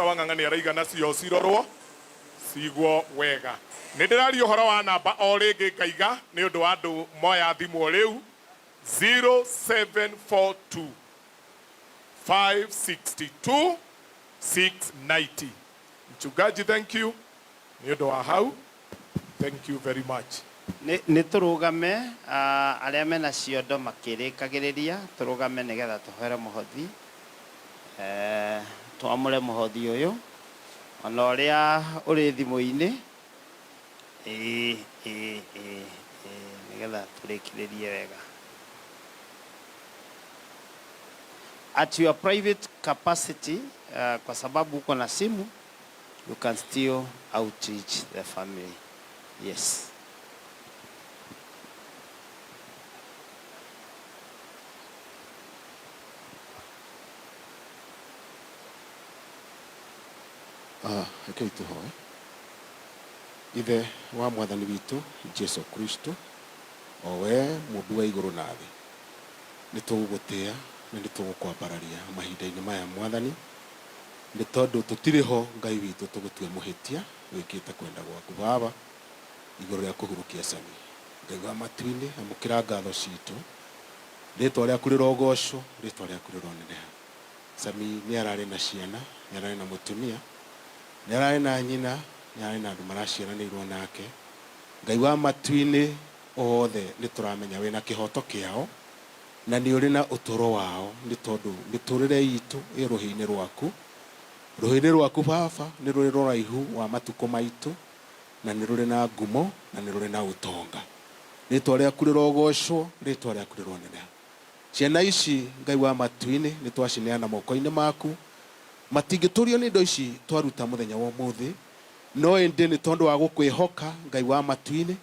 Pastor Wang'ang'a nĩ araiga nacio cirorwo cigwo wega. Nĩ ndĩraria ũhoro wa namba o rĩngĩ ngaiga nĩ ũndũ wa andũ moya thimũ o rĩu, 0742 562 690. Mchungaji thank you nĩ ũndũ wa hau, thank you very much. Nĩ tũrũgame, arĩa mena ciondo makĩrĩkagĩrĩria, tũrũgame nĩgetha tũhoere mũhothi, twamũre mũhothi ũyũ, ona ũrĩa ũrĩ thimũ-inĩ, ĩĩ, ĩĩ, ĩĩ, ĩĩ, nĩgetha tũrĩkĩrĩrie wega. At your private capacity, kwa sababu uko na simu, you can still outreach the family. Yes. Ah, rekei tũhoe. Ithe wa Mwathani witũ Jesu Kristo, o we mũmbi wa igũrũ na thĩ, nĩ tũgũgũtĩa na nĩ tũgũkwambararia mahinda-inĩ maya Mwathani, nĩ tondũ tũtirĩ ho Ngai witũ tũgũtue mũhĩtia, wĩkĩte kwenda gwaku Baba igũrũ rĩa kũhurũkia Sami. Ngai wa matu-inĩ, amũkĩra ngatho citũ, rĩtwa rĩaku rĩrogocwo, rĩtwa rĩaku rĩroneneha. Sami nĩ ararĩ na ciana, nĩ ararĩ na mũtumia, nĩ ararĩ na nyina, nĩ ararĩ na andũ maraciaranĩirwo nake. Ngai wa matu-inĩ, othe nĩ tũramenya wĩna kĩhoto kĩao na nĩ ũrĩ na ũtũro wao, nĩ tondũ mĩtũrĩre itũ ĩ rũhĩ-inĩ rwaku. Rũhĩ-inĩ rwaku Baba nĩ rũrĩ rũraihu wa matukũ maitũ, na nĩ rũrĩ na ngumo na nĩ rũrĩ na ũtonga. Rĩtwa rĩaku rĩrogocwo, rĩtwa rĩaku rĩroneneha. Ciana ici Ngai wa matu-inĩ nĩ twacineana moko-inĩ maku. Matingĩtũrio nĩ indo ici twaruta mũthenya wa ũmũthĩ, no ĩndĩ nĩ tondũ wa gũkwĩhoka Ngai wa matu-inĩ,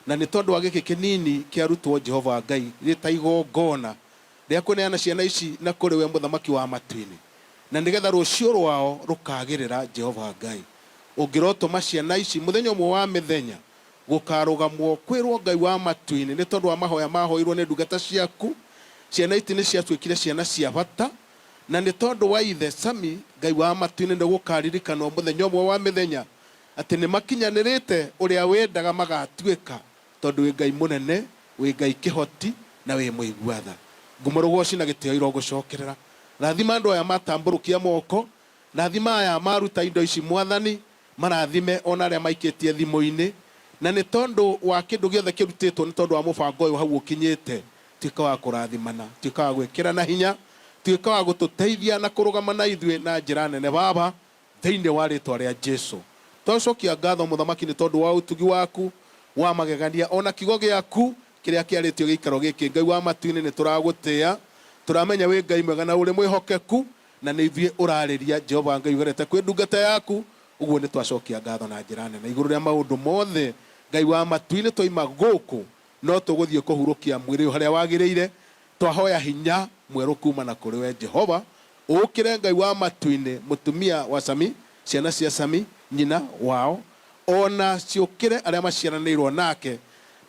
na nĩ tondũ wa gĩkĩ kĩnini kĩarutwo Jehova Ngai rĩ ta igongona rĩa kũneana ciana ici na kũrĩ we Mũthamaki wa matu-inĩ, na nĩ getha rũciũ rwao rũkaagĩrĩra Jehova Ngai. Ũngĩrotũma ciana ici mũthenya ũmwe wa mĩthenya gũkarũgamwo kwĩrwo Ngai wa matu-inĩ, nĩ tondũ wa mahoya mahoirwo nĩ ndungata ciaku, ciana ici nĩ ciatuĩkire ciana cia bata, na nĩ tondũ wa ithe Sami, Ngai wa matu-inĩ nĩ gũkaririkanwo mũthenya ũmwe wa mĩthenya atĩ nĩ makinyanĩrĩte ũrĩa wendaga magatuĩka, tondũ wĩ Ngai mũnene, wĩ Ngai kĩhoti, na wĩ mũigua tha. Ngumo, rũgooci na gĩtĩo irogũcokerera. Rathima andũ aya matambũrũkia moko, rathima aya maruta indo ici Mwathani, marathime o na arĩa maikĩtie thimũ-inĩ, na nĩ tondũ wa kĩndũ gĩothe kĩrutĩtwo nĩ tondũ wa mũbango ũyũ hau ũkinyĩte, tuĩka wa kũrathimana, tuĩka wa gwĩkĩrana hinya, tuĩka wa gũtũteithia na kũrũgama na ithuĩ na njĩra nene Baba, Thĩinĩ wa rĩĩtwa rĩa Jesu. Twacokia ngatho Mũthamaki nĩ tondũ wa ũtugi waku wa magegania o na kiugo gĩaku kĩrĩa kĩarĩtio gĩikaro gĩkĩ. Ngai wa matu-inĩ nĩ tũragũtĩa. Tũramenya wĩ Ngai mwega na ũrĩ mwĩhokeku na nĩ ithuĩ ũrarĩria Jehova Ngai ũgerete kwĩ ndungata yaku. Ũguo nĩ twacokia ngatho na njĩra nene igũrũ rĩa maũndũ mothe. Ngai wa matu-inĩ twaima gũkũ no tũgũthiĩ kũhurũkia mwĩrĩ ũyũ harĩa wagĩrĩire. Twahoya hinya mwerũ kumana kũrĩ we Jehova. Ũũkĩre Ngai wa matu-inĩ, mũtumia wa Sami, ciana cia Sami, nyina wao, o na ciũkĩre arĩa maciaranĩirwo nake,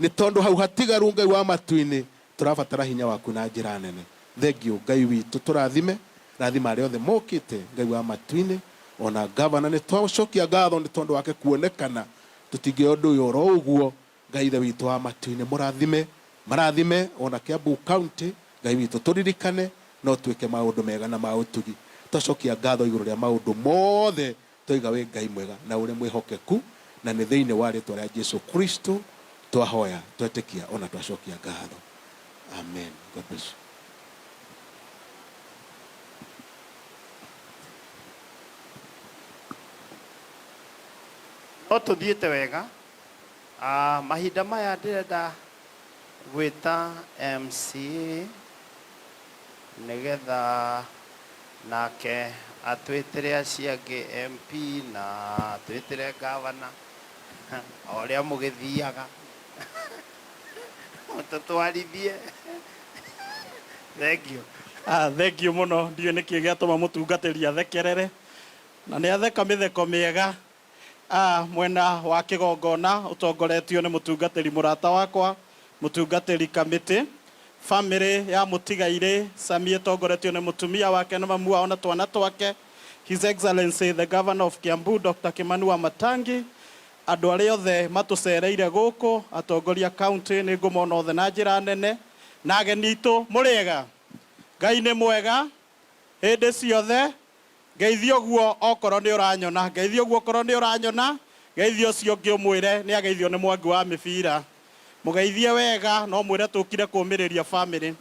nĩ tondũ hau hatigaru Ngai wa matu-inĩ, tũrabatara hinya waku na njĩra nene. Thengiũ Ngai witũ, tũrathime, rathima arĩa othe mokĩte, Ngai wa matu-inĩ, o na ngavana nĩ twacokia ngatho nĩ tondũ wake kuonekana, tũtingĩoya ũndũ ũyũ oro ũguo, Ngai Ithe witũ wa matu-inĩ, mũrathime, marathime o na Kiambu County, Ngai witũ, tũririkane no twĩke maũndũ mega na ma ũtugi. Twacokia ngatho igũrũ rĩa maũndũ mothe, twoiga wĩ Ngai mwega na ũrĩ mwĩhokeku, na nĩ thĩinĩ wa rĩtwa rĩa Jesu Kristo twahoya, twetĩkia o na twacokia ngatho. Amen. God bless you. No tũthiĩte wega. Mahinda maya ndĩrenda gwĩta MCA nĩgetha nake atwĩtĩre acio angĩ MP na atwĩtĩre ngavana o ũrĩa mũgĩthiaga mũtũtwarithie. Thengiũ. Thengiũ mũno, ndiũĩ nĩkĩ gĩatũma mũtungatĩri athekerere, na nĩ atheka mĩtheko mĩega. A Mwena wa kĩgongona ũtongoretio nĩ mũtungatĩri mũrata wakwa, mũtungatĩri Kamĩtĩ. Famĩlĩ ya mũtigairĩ Sami ĩtongoretio nĩ mũtumia wake na mamu wao na twana twake. His Excellency the Governor of Kiambu Dr. Kimani Wamatangi, andũ arĩa othe matũcereire gũkũ, atongoria county, nĩ ngũmona othe na njĩra nene, na ageni aitũ, mũrĩega? Ngai nĩ mwega hĩndĩ ciothe. Ngeithio ũguo okorwo nĩ ũranyona, ngeithio ũguo okorwo nĩ ũranyona, geithio ũcio ũngĩ ũmwĩre nĩ ageithio nĩ Mwangi wa mĩbira. Mũgeithie wega no mwĩre tũkire kũmĩrĩria family.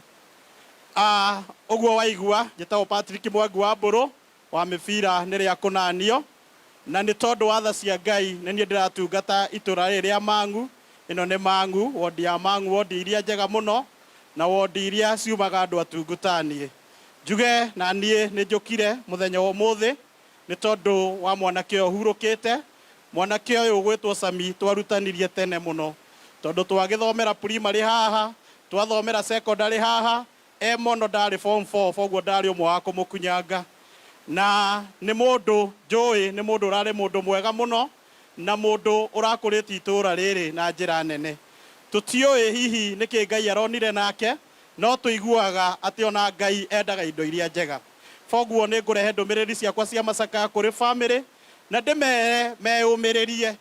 Ũguo waigua, njĩtagwo Patrick Mwangi wa Mbũrũ wa mĩbira nĩ rĩa kũnanio, na nĩ tondũ wa tha cia Ngai nĩ niĩ ndĩratungata itũra rĩrĩ rĩa Mang'u. Ĩno nĩ Mang'u, wondi ya Mang'u, wondi iria njega mũno na wondi iria ciumaga andũ atungu ta niĩ. Njuge na niĩ nĩ njũkire mũthenya wa ũmũthĩ nĩ tondũ wa mwanake ũyũ ũhurũkĩte. Mwanake ũyũ ũgwĩtwo Sami twarutanirie tene mũno, tondũ twagĩthomera primary haha, twathomera secondary haha, e mono ndarĩ form 4, koguo ndarĩ ũmwe wa kũmũkunyanga. Na nĩ mũndũ njũĩ, nĩ mũndũ ũrarĩ mũndũ mwega mũno na mũndũ ũrakũrĩtie itũra rĩrĩ na njĩra nene. Tũtiũĩ hihi nĩkĩ Ngai aronire nake, no tũiguaga atĩ ona Ngai endaga indo iria njega. Koguo nĩ ngũrehe ndũmĩrĩri ciakwa cia macakaya kũrĩ family na ndĩmere meyũmĩrĩrie.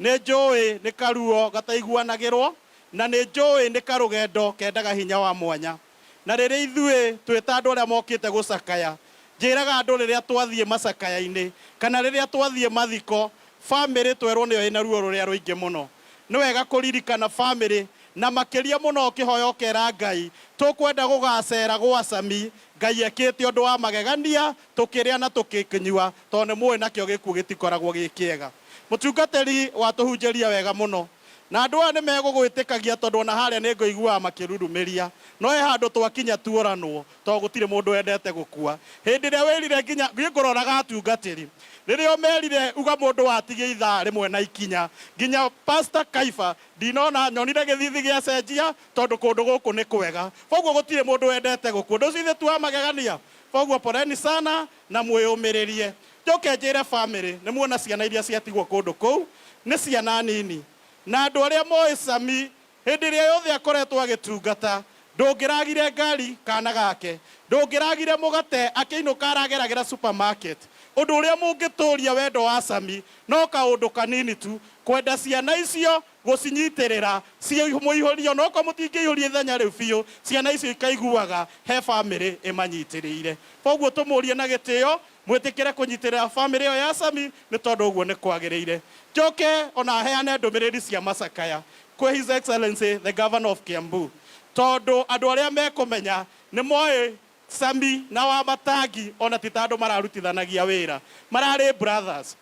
Nĩ njũĩ nĩ karuo gataiguanagĩrwo, na nĩ njũĩ nĩ karũgendo kendaga hinya wa mwanya. Na rĩrĩa ithuĩ twĩ ta andũ arĩa mokĩte gũcakaya, njĩraga andũ rĩrĩa twathiĩ macakaya-inĩ kana rĩrĩa twathiĩ mathiko, family twerwo nĩyo ĩna ruo rũrĩa rũingĩ mũno. Nĩ wega kũririkana family, na makĩria mũno ũkĩhoya ũkera Ngai tũkwenda gũgacera gwa Sami, Ngai ekĩte ũndũ wa magegania, tũkĩrĩa na tũkĩnyua, tondũ nĩ mũĩ nakĩo gĩkuũ gĩtikoragwo gĩ kĩega. Mũtungatĩri watũhunjĩria wega mũno, na andũ aya nĩ megũgwĩtĩkagia, tondũ ona harĩa nĩ ngũiguaga makĩrurumĩria, no he handũ twakinya tuoranwo, tondũ gũtirĩ mũndũ wendete gũkua. Hĩndĩ ĩrĩa wĩrire nginya niĩ ngũroraga atungatĩri, rĩrĩa ũmerire uga mũndũ watigia ithaa rĩmwe na ikinya, nginya Pastor Kaifa ndinona nyonire gĩthithi gĩacenjia, tondũ kũndũ gũkũ nĩ kwega. Koguo gũtirĩ mũndũ wendete gũkua. Ũndũ ũcio ithuĩ tu wa magegania. Koguo poleni sana na mwĩyũmĩrĩrie. Njoke njĩre family, nĩ muona ciana iria ciatigwo kũndũ kũu nĩ ciana nini, na andũ arĩa moĩ Sami hĩndĩ ĩrĩa yothe akoretwo agĩtungata, ndũngĩragire ngari kana gake, ndũngĩragire mũgate akĩinũka arageragĩra supermarket. Ũndũ ũrĩa mũngĩtũria wendo wa Sami no kaũndũ kanini tu, kwenda ciana icio, gũcinyitĩrĩra mũihũrio, no ko mũtingĩihũria ithenya rĩu biũ, ciana icio ikaiguaga he family ĩmanyitĩrĩire. Koguo tũmũrie na gĩtĩo mwĩtĩkĩre kũnyitĩrĩra family ĩyo ya Sami, nĩ tondũ ũguo nĩ kwagĩrĩire. Njoke ona heane ndũmĩrĩri cia macakaya kwĩ His Excellency the Governor of Kiambu, tondũ andũ arĩa mekũmenya nĩ moĩ Sami na Wamatangi ona ti ta andũ mararutithanagia wĩra, mararĩ brothers.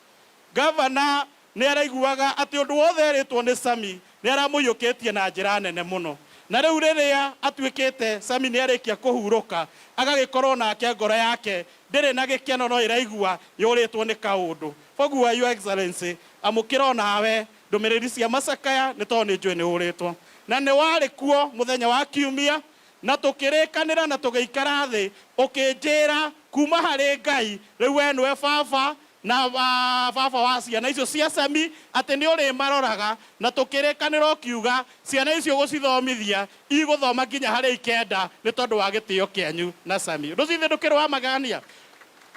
Governor nĩ araiguaga atĩ ũndũ wothe erĩtwo nĩ Sami nĩ aramũiyũkĩtie na njĩra nene mũno, na rĩu rĩrĩa atuĩkĩte Sami nĩ arĩkia kũhurũka, agagĩkorwo nake ngoro yake ndĩrĩ na gĩkeno, no ĩraigua yũrĩtwo nĩ kaũndũ. Koguo Your Excellency, amũkĩra onawe ndũmĩrĩri cia macakaya, nĩ tondũ nĩ njũĩ nĩ ũrĩtwo na nĩ warĩ kuo mũthenya wa kiumia, na tũkĩrĩkanĩra na tũgĩikara thĩ, ũkĩnjĩra kuma harĩ Ngai rĩu we nĩwe baba na baba wa ciana icio cia Sami, atĩ nĩ ũrĩmaroraga, na tũkĩrĩkanĩra ũkiuga ciana icio gũcithomithia igũthoma nginya harĩa ikenda, nĩ tondũ wa gĩtĩo kĩanyu na Sami. Ũndũ ũcio ithuĩ ndũkĩrĩ wa magegania.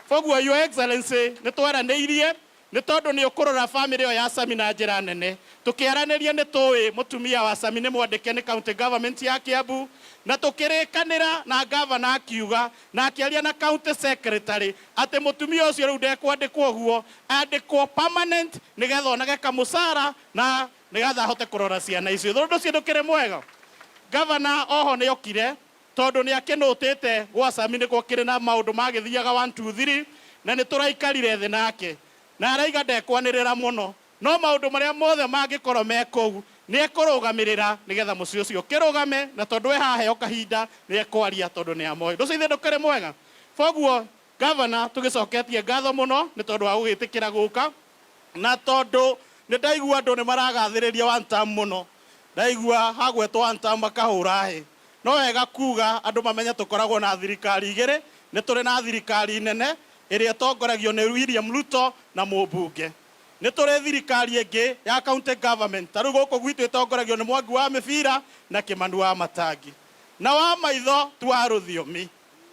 Koguo Your Excellency, nĩ twaranĩirie, nĩ tondũ nĩ ũkũrora family ĩyo ya Sami na njĩra nene. Tũkĩaranĩria nĩ tũĩ mũtumia wa Sami nĩ mwandĩke nĩ county government ya Kiambu, na tũkĩrĩkanĩra na governor akiuga na akĩaria na county secretary atĩ mũtumia ũcio rĩu ndekwandĩkwo ũguo, andĩkwo permanent, nĩgetha onage kamũcara na nĩgetha ahote kũrora ciana icio. Ũndũ ũcio ndũkĩrĩ mwega? Governor oho nĩ okire, tondũ nĩ akĩnũtĩte gwa Sami nĩ gwakĩrĩ na maũndũ magĩthiaga 1 2 3, na nĩ tũraikarire thĩ nake na araiga ndekwanĩrĩra mũno, no maũndũ marĩa mothe mangĩkorwo me kũu nĩ ekũrũgamĩrĩra nĩgetha mũciĩ ũcio ũkĩrũgame, na tondũ e haheo kahinda nĩ ekwaria, tondũ nĩ amoĩ. Ũndũ ũcio ithuĩ ndũkĩrĩ mwega? Koguo governor, tũgĩcoketie ngatho mũno nĩ tondũ wa gũgĩtĩkĩra gũka, na tondũ nĩ ndaigua andũ nĩ maragathĩrĩria one term mũno, ndaigua hagwetwo one term makahũra hĩ. No wega kuga andũ mamenye tũkoragwo na thirikari igĩrĩ. Nĩ tũrĩ na thirikari nene ĩrĩa ĩtongoragio nĩ William Ruto na mũmbunge, nĩ tũrĩ thirikari ĩngĩ ya county government, ta rĩu gũkũ gwitũ ĩtongoragio nĩ Mwangi wa mĩbira na Kĩmani wa Matangi, na wa maitho tu wa rũthiomi,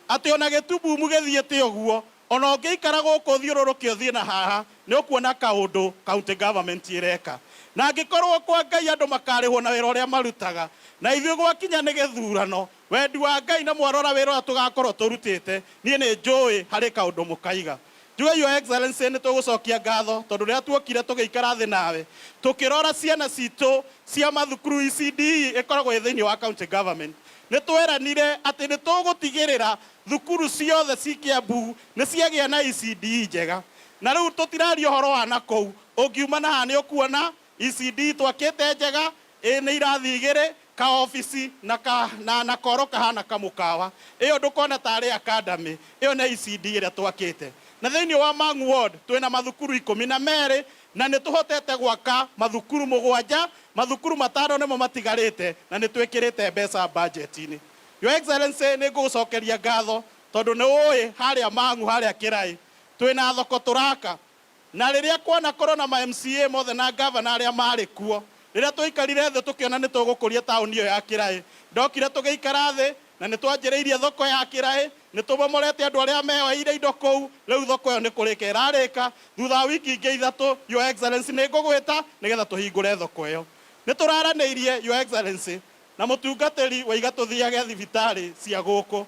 atĩ ona gĩtumbumu gĩthiĩte ũguo. Ona ũngĩikara gũkũ ũthiũrũrũke ũthiĩ na haha, nĩ ũkuona kaũndũ county government ĩreka. Na angĩkorwo kwa Ngai andũ makarĩhwo na wĩra ũrĩa marutaga, na ithuĩ gwakinya nĩ gĩthurano, wendi wa Ngai na mwarora wĩra ũrĩa tũgakorwo tũrutĩte, niĩ nĩ njũĩ harĩ kaũndũ mũkaiga. Njuge Your Excellency nĩ tũgũcokia ngatho tondũ rĩrĩa tuokire tũgĩikara thĩ nawe, tũkĩrora ciana citũ cia mathukuru ECDE ĩkoragwo ĩ thĩinĩ wa county government, nĩ tweranire atĩ nĩ tũgũtigĩrĩra thukuru ciothe ci Kiambu nĩ ciagĩa na ECDE njega. Na rĩu tũtiraria ũhoro wa nakũu, ũngiuma na haha nĩ ũkuona ECDE twakĩte njega, ĩ nĩ irathi igĩrĩ, ka obici na ka, na, na koro kahana kamũkawa. Ĩyo ndũkona tarĩ academy, ĩyo nĩ ECD ĩrĩa twakĩte. Na thĩinĩ wa Mang'u Ward twĩna mathukuru 12 na nĩ tũhotete gwaka mathukuru 7, mathukuru 5 nĩmo matigarĩte na nĩ twĩkĩrĩte mbeca budget-inĩ. Your Excellency, nĩ ngũgũcokeria ngatho tondũ nĩ ũĩ harĩa Mang'u harĩa Kĩraĩ twĩna thoko tũraka. Na rĩrĩa kwanakorwo na ma MCA mothe na ngavana arĩa marĩ kuo, rĩrĩa twaikarire thĩ tũkĩona nĩ tũgũkũria taũni ĩyo ya Kĩraĩ, ndokire tũgĩikara thĩ na nĩ twanjĩrĩirie thoko ya Kĩraĩ, nĩ tũmomorete andũ arĩa meyoeire indo kũu, rĩu thoko ĩyo nĩ kũrĩka ĩrarĩka. Thutha wa wiki ingĩ 3, Your Excellency, nĩ ngũgwĩta nĩgetha tũhingũre thoko ĩyo. Nĩ tũraranĩirie, Your Excellency, na mũtungatĩri waiga tũthiage thibitarĩ cia gũkũ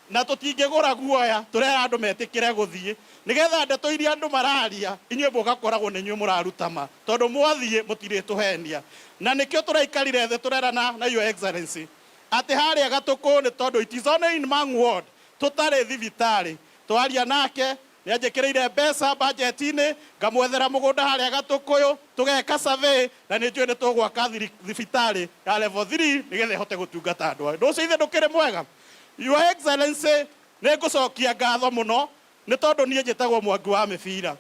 na tũtingĩgũra guoya, tũrera andũ metĩkĩre gũthiĩ nĩgetha ndeto iria andũ mararia inyuĩ mũgakoragwo nĩ inyuĩ mũraruta ma, tondũ mwathiĩ mũtirĩtũhenia. Na nĩkĩo tũraikarire thĩ tũrerana na Your Excellency atĩ harĩa Gatũkũ, nĩ tondũ it is only in Mang'u Ward tũtarĩ thibitarĩ. Twaria nake nĩ anjĩkĩrĩire mbeca budget-inĩ, ngamwethera mũgũnda harĩa Gatũkũyũ, tũgeka survey na nĩ njũĩ nĩ tũgwaka thibitarĩ ya level 3 nĩgetha ĩhote gũtungata andũ aya. Ũndũ ũcio ithe ndũkĩrĩ mwega? Your Excellency, nĩ ngũcokia ngatho mũno nĩ tondũ niĩ njĩtagwo Mwangi wa mĩbira.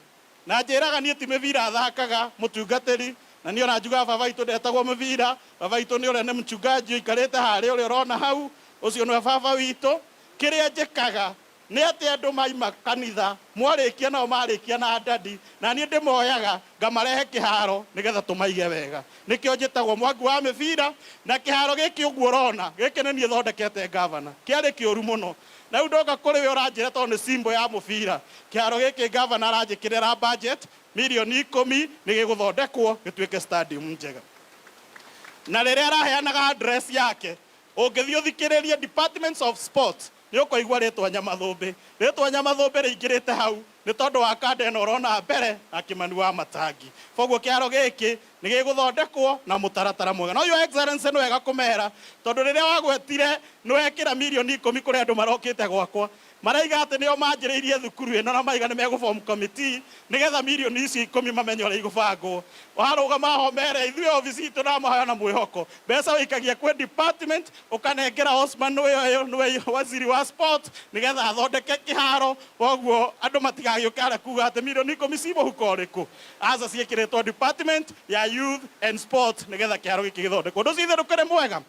Na njĩraga niĩ ti mĩbira thakaga, mũtungatĩri, na niĩ ona njugaga baba witũ ndetagwo mĩbira, baba witũ nĩ ũrĩa nĩ mchungaji ũikarĩte harĩa ũrĩa ũrona hau, ũcio nĩwe baba witũ. Kĩrĩa njĩkaga nĩ atĩ andũ maima kanitha, mwarĩkia nao marĩkia na ndadi, na niĩ ndĩmoyaga ngamarehe kĩharo nĩgetha tũmaige wega. Nĩkĩo njĩtagwo Mwangi wa mĩbira. Na kĩharo gĩkĩ ũguo ũrona gĩkĩ nĩ niĩ thondekete, gavana, kĩarĩ kĩũru mũno. Na rĩu ndoka kũrĩ we ũranjĩra tondũ nĩ symbol ya mũbira, kĩharo gĩkĩ gavana aranjĩkĩrĩra budget mirioni 10, nĩ gĩgũthondekwo gĩtuĩke stadium njega. Na rĩrĩa araheanaga address yake, ũngĩthiĩ ũthikĩrĩrie departments of sports, nĩ ũkũigua rĩtwa Nyamathũmbĩ. Rĩtwa Nyamathũmbĩ rĩingĩrĩte hau nĩ tondũ wa kanda ĩno ũrona mbere na Kĩmani wa Matangi. Koguo kĩharo gĩkĩ nĩ gĩgũthondekwo na mũtaratara mwega. No Your Excellency, nĩ wega kũmera tondũ rĩrĩa wagwetire nĩ wekĩra mirioni 10 kũrĩ andũ marokĩte gwakwa maraiga atĩ nĩo manjĩrĩirie thukuru ĩno, na maiga nĩ megũform committee nĩgetha mirioni icio 10 mamenye ũrĩa igũbangwo. Warũgama ho mere ithuĩ obici itũ ndamahoya na mwĩhoko, mbeca wĩikagia kwĩ department, ũkanengera Osman ũyũ nĩwe waziri wa sport nĩgetha athondeke kĩharo. Koguo andũ matigagĩũke harĩa kuga atĩ mirioni 10 ci mũhuko ũrĩkũ. Aca, ciĩkĩrĩtwo department ya youth and sport nĩgetha kĩharo gĩkĩ gĩthondekwo. Ũndũ ũcio ithe ndũkĩrĩ mwega?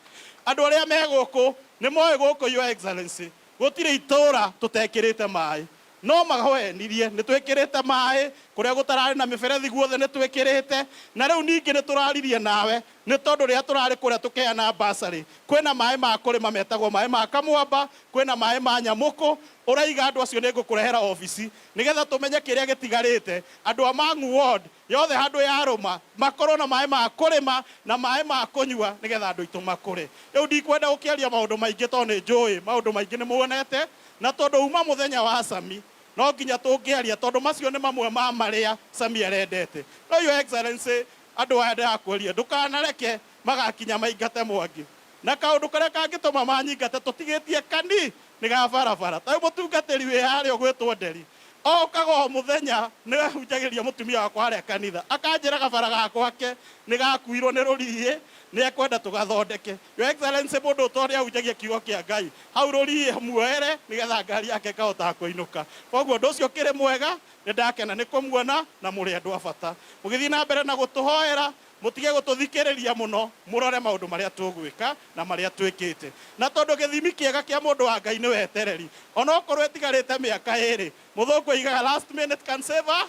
Andũ arĩa me gũkũ nĩ moĩ gũkũ, Your Excellency, gũtirĩ itũũra tũtekĩrĩte maĩ. No mahoenirie nĩ twĩkĩrĩte maĩ kũrĩa gũtararĩ na mĩberethi, guothe nĩ twĩkĩrĩte. Na rĩu ningĩ nĩ tũraririe nawe nĩ tondũ rĩrĩa tũrarĩ kũrĩa tũkĩheana basarĩ, kwĩna maĩ ma kũrĩma metagwo maĩ ma Kamwamba, kwĩna maĩ ma Nyamũkũ. Ũraiga andũ acio nĩ ngũkũrehera obici nĩgetha tũmenye kĩrĩa gĩtigarĩte, andũ a Mang'u Ward yothe handũ yarũma makorwo na maĩ ma kũrĩma na maĩ ma kũnyua nĩgetha andũ aitũ makũre. Rĩu ndikwenda gũkĩaria maũndũ maingĩ tondũ nĩ njũĩ maũndũ maingĩ nĩ muonete, na tondũ uma mũthenya wa Sami no nginya tũngĩaria tondũ macio nĩ mamwe ma marĩa Sami arendete. No Your Excellency, andũ aya ndĩrakũria ndũkanareke magakinya maingate Mwangi, na kaũndũ karĩa kangĩtũma manyingate tũtigĩtie kani nĩ ga barabara. Ta rĩu mũtungatĩri wĩ harĩa ũgwĩtwo Nderi okaga o mũthenya, nĩ ahunjagĩria mũtumia wakwa harĩa kanitha, akanjĩra gabara ga gwake nĩ gakuirwo nĩ rũriĩ, nĩ ekwenda tũgathondeke. Your Excellency, mũndũ ũtorĩa ahunjagia kiugo kĩa Ngai hau, rũriĩ muoere nĩgetha ngari yake ĩkahotaga kũinũka. Koguo ũndũ ũcio ũkĩrĩ mwega, nĩ ndakena nĩ kũmuona na mũrĩ andũ a bata. Mũgĩthiĩ na mbere na gũtũhoera, mũtige gũtũthikĩrĩria mũno, mũrore maũndũ marĩa tũgwĩka na marĩa twĩkĩte. Na tondũ gĩthimi kĩega kĩa mũndũ wa Ngai nĩ wetereri, onokorwo ĩtigarĩte mĩaka 2, mũthũngũ oigaga last minute can save a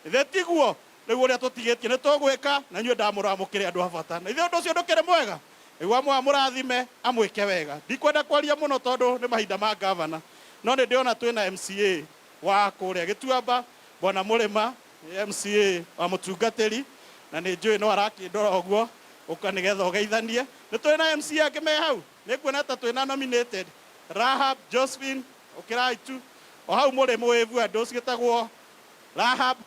ithe tiguo. Rĩu ũrĩa tũtigĩtie nĩ tũgwĩka, na inyuĩ ndamũrora mũkĩrĩ andũ a bata. Na ithe ũndũ ũcio ndũkĩrĩ mwega? Nĩguo amũrathime, amwĩke wega. Ndikwenda kwaria mũno tondũ nĩ mahinda ma gavana, no nĩ ndĩrona twĩna MCA Wa kũrĩa Gĩtuamba, Bwana Mũrĩma nĩ MCA wa mũtungatĩri, na nĩ njũĩ no arakĩndora ũguo, ũka nĩgetha ũgeithanie. Nĩ tũrĩ na MCA angĩ me hau? Nĩ nguona ta twĩna nominated Rahab Josephine, ũkĩrai tu o hau mũrĩ mũwĩvu andũ cigĩtagwo Rahab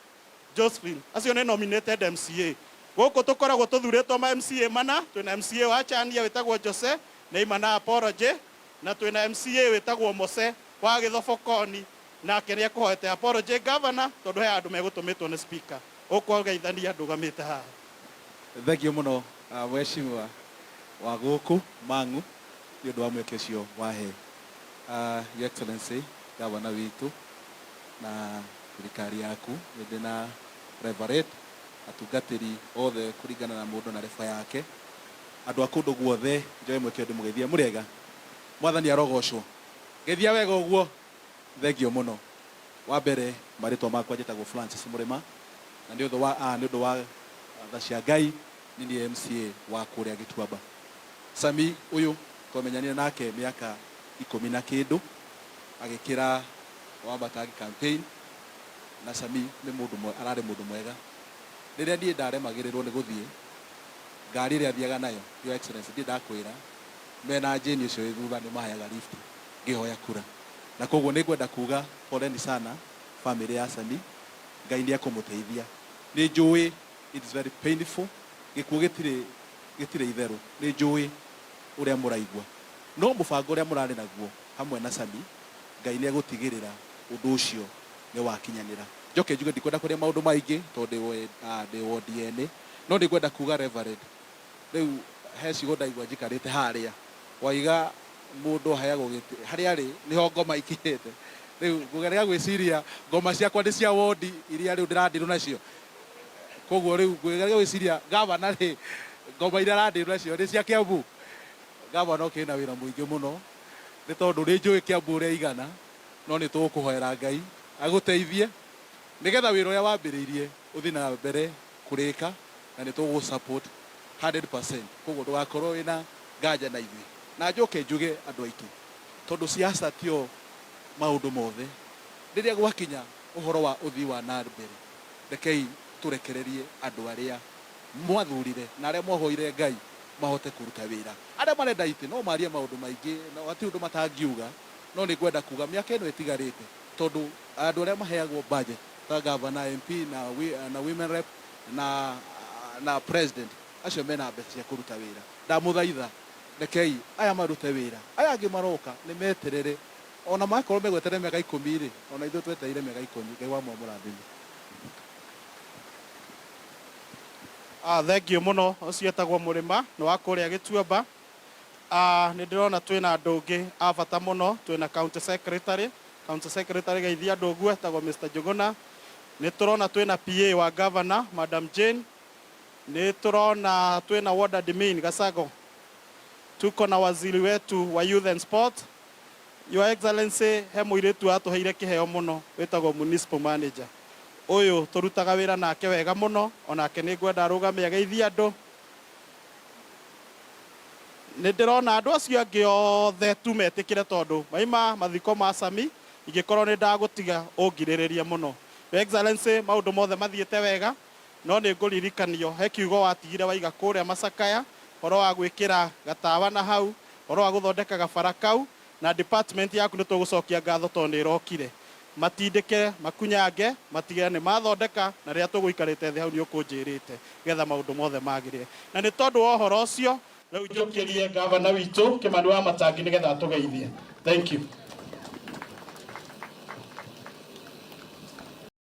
Josephine. Acio nĩ nominated MCA. Gũkũ tũkoragwo tũthurĩtwo ma MCA mana. Twĩna MCA wa Chania wĩtagwo Jose nĩ ima na apology, na twĩna MCA wĩtagwo Mose wa Gĩthobokoni, nake nĩ ekũhoete apology governor tondũ he andũ megũtũmĩtwo nĩ speaker. Ũkũgeithania ndũgamĩte haha. Thank you mũno, mheshimiwa wa gũkũ Mang'u, nĩ ũndũ wa mweke ũcio wahe. Your Excellency gavana witũ na thirikari yaku, ndĩ na Reverend, atungatĩri othe kũringana na mũndũ na reba yake, andũ a kũndũ guothe, njoe mweke ũyũ ndĩmũgeithie. Mũrĩega? Mwathani arogocwo. Geithia wega ũguo. Thank you mũno. Wa mbere, marĩtwa makwa njĩtagwo Francis Mũrĩma, na nĩ ũndũ wa nĩ ũndũ wa tha cia Ngai nĩ niĩ MCA wa kũrĩa Gĩtuamba. Sami ũyũ twamenyanire nake mĩaka 10 na kĩndũ agĩkĩra Wamatangi campaign, na Sami nĩ mũndũ ararĩ mũndũ mwega. Rĩrĩa niĩ ndaremagĩrĩrwo nĩ gũthiĩ, ngari ĩrĩa athiaga nayo, Your Excellency, ndirĩ ndakwĩra, mena Jane ũcio wĩ thutha nĩ maheaga lift ngĩhoya kura. Na koguo nĩ ngwenda kuga poleni sana family ya Sami, Ngai nĩ ekũmũteithia. Nĩ njũĩ it is very painful, gĩkuũ gĩtirĩ itherũ, nĩ njũĩ ũrĩa mũraigua, no mũbango ũrĩa mũrarĩ naguo hamwe na Sami, Ngai nĩ egũtigĩrĩra ũndũ ũcio nĩ wakinyanĩra. Njoke njuge ndikwenda kwaria maũndũ maingĩ tondũ ndĩ wodi ene, no nĩ ngwenda kuga, Reverend, rĩu he ciugo ndaigua njikarĩte harĩa waiga mũndũ aheagwo gĩtĩ harĩa arĩ nĩho ngoma ikinyĩte. Rĩu ngũgeria gwĩciria ngoma ciakwa nĩ cia wodi iria rĩu ndĩrandirwo nacio, koguo rĩu ngũgeria gwĩciria gavana rĩ, ngoma iria arandirwo nacio nĩ cia Kiambu. Gavana ũkĩrĩ na wĩra mũingĩ mũno, nĩ tondũ nĩ njũĩ Kiambu ũrĩa igana, no nĩ tũgũkũhoera Ngai agũteithie nĩgetha wĩra ũrĩa wambĩrĩirie ũthiĩ na mbere kũrĩka, na nĩ tũgũ support 100%, koguo ndũgakorwo wĩna nganja na ithuĩ. Na njoke njuge andũ aitũ, tondũ siasa tio maũndũ mothe, rĩrĩa gwakinya ũhoro wa ũthii wa na mbere, rekei tũrekererie andũ arĩa mwathurire na arĩa mwahoire Ngai mahote kũruta wĩra. Arĩa marenda itĩ no marie maũndũ maingĩ na hatirĩ ũndũ matangiuga, no nĩ ngwenda kuga mĩaka ĩno ĩtigarĩte, tondũ andũ arĩa maheagwo budget ta governor, MP na women rep na president, acio mena mbeca cia kũruta wĩra. Ndamũthaitha, rekei aya marute wĩra, aya angĩ maroka nĩ meterere, ona makorwo megweterera mĩaka 10 rĩ, ona ithuĩ twetereire mĩaka 10. Ngai wa mũrathime. Thank you mũno. Ũcio etagwo Mũrĩma, nĩ wa kũrĩa Gĩtuamba. Nĩ ndĩrona twĩna andũ ũngĩ a bata mũno. Twĩna county secretary. County secretary, geithia andũ ũguo, etagwo Mr. Njuguna. Nĩ tũrona twĩna PA wa governor, Madam Jane. Nĩ tũrona twĩna ward admin Gasago. Tuko na waziri wetu wa youth and sport. Your Excellency, he mũirĩtu watũheire kĩheo mũno wĩtagwo municipal manager. Ũyũ tũrutaga wĩra nake wega mũno, onake nĩ ngwenda arũgame ageithie andũ. Nĩ ndĩrona andũ acio angĩ othe tu metĩkĩre, tondũ maima mathiko ma Sami, ingĩkorwo nĩ ndagũtiga ũngirĩrĩrie mũno. Your Excellency, maũndũ mothe mathiĩte wega, no nĩ ngũririkanio he kiugo watigire waiga kũrĩa Macakaya, ũhoro wa gwĩkĩra gatawa na hau, ũhoro wa gũthondeka gabara kau, na department yaku nĩ tũgũcokia ngatho tondũ nĩ ĩrokire matindĩke makunyange matigĩre nĩ mathondeka, na rĩrĩa tũgũikarĩte thĩ hau nĩ ũkũnjĩrĩte getha maũndũ mothe magĩrĩre. Na nĩ tondũ wa ũhoro ũcio, rĩu njũkĩrie gavana witũ Kĩmani wa Matangi nĩgetha atũgeithie. Thank you.